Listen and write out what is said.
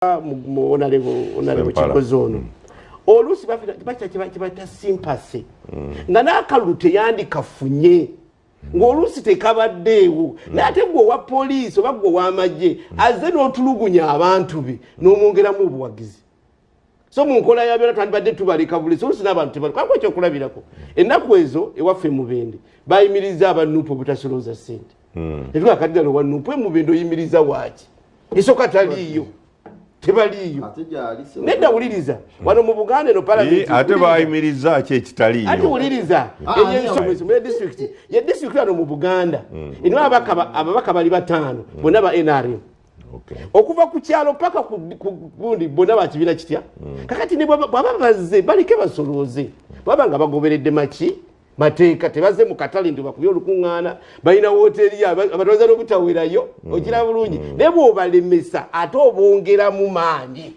Mu honorable Kikozi ono, oluusi bakita kyebayita sympathy, nga n'akalulu teyandikafunye, ng'oluusi tekabaddeewo. Naye ate gwe owa poliisi oba gwe ow'amagye azze n'otulugunya abantu be n'omwongeramu obuwagizi. So mu nkola ya byona twandibadde tubaleka bulesi. Oluusi n'abantu tebali kwako. Ekyokulabirako, ennaku ezo ewaffe Mubende bayimiriza aba NUP obutasolooza ssente. Tetulakadira owa NUP emubende oyimiriza waaki? Esooka taliiyo, tebaliiyo. Nedda, wuliriza, wano mu Buganda eno palamenti ate bayimiriza ki ekitaliiyo? Ati wuliriza, eyo district ye district wano mu Buganda erimu ababaka bali bataano, bonna ba NRM, okuva ku kyalo paka ku gundi, bonna bakibiina kitya. Kakati ne bwaba bazze, baleke basolooze, baba nga bagoberedde maki mateeka. Tebazze mu katale nti bakubye olukuŋŋaana, balina wooteri, abatwaza n'obutawerayo. Okira bulungi, naye bw'obalemesa ate obongeramu maanyi.